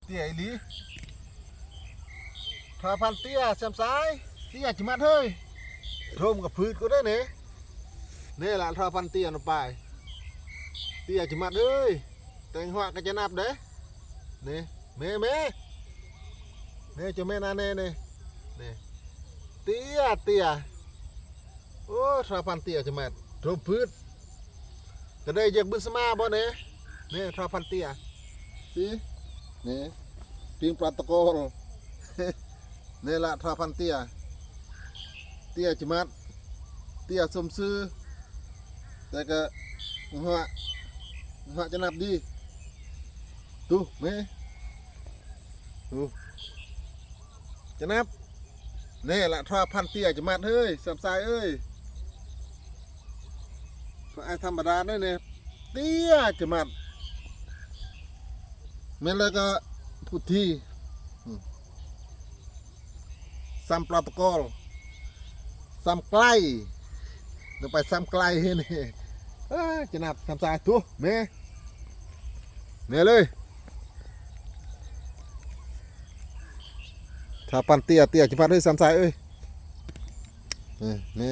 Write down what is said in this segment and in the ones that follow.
ເຕ້ຍອີ່ຫຼີ. ທອດພັນເຕ້ຍ ແຊມຊາຍ ເຕ້ຍຈະມັດເຮີ້ຍ. ໂທມກັບພືດກໍໄດ້ເນ. ນີ້ລະທອດພັນເຕ້ຍນະປາຍ ເຕ້ຍຈະມັດເຮີ້ຍ. ແຕ່ງຫົວກໍຈະນັບເດ້. ນີ້ ແມ່ ແມ່ ແມ່ ເຈົ້າແມ່ນາແນ່ນີ້ ນີ້ ເຕ້ຍ ເຕ້ຍ. ໂອ້ ທອດພັນເຕ້ຍຈະມັດ ໂທມພືດ ກະໄດ້ຢາກບຸນສະມາບໍ່ແນ່. ນີ້ທອດພັນເຕ້ຍ ຊິ ນີ້ ປິງປາຕະກອນ. ນີ້ລະທອດພັນເຕ້ຍ ເຕ້ຍຈະມັດ ເຕ້ຍສົມຊື່ ແຕ່ກະຫົວ ຫົວຈະນັບດີ. ຕູ ແມ່ ຕູ ຈະນັບ. ນີ້ລະທອດພັນເຕ້ຍຈະມັດເຮີ້ຍ ແຊມຊາຍເອີຍ. ພວກອ້າຍທຳມະດາເດີນີ້ ເຕ້ຍຈະມັດ. ແມ່ນແລ້ວກໍພຸດທີ ອືມ ຊ້ຳປຣອໂຕໂກລ ຊ້ຳໄກ ເດີໄປຊ້ຳໄກນີ້. ເອີ ຈະນັບ ແຊມຊາຍ ຕູ ແມ່ ແມ່ເລີຍ. ທອດພັນເຕ້ຍ ເຕ້ຍຈະພັດເອີຍ ແຊມຊາຍເອີຍ. ເອີ ແມ່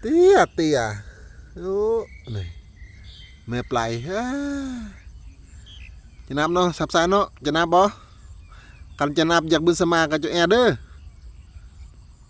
ເຕ້ຍ ເຕ້ຍ ໂອ້ ນີ້ ແມ່ປາຍ ເອີ ຈະນັບເນາະ ແຊມຊາຍເນາະ ຈະນັບບໍ່? ຄັນຈະນັບຢາກບຸນສະມາກໍຈະແອດເດີ.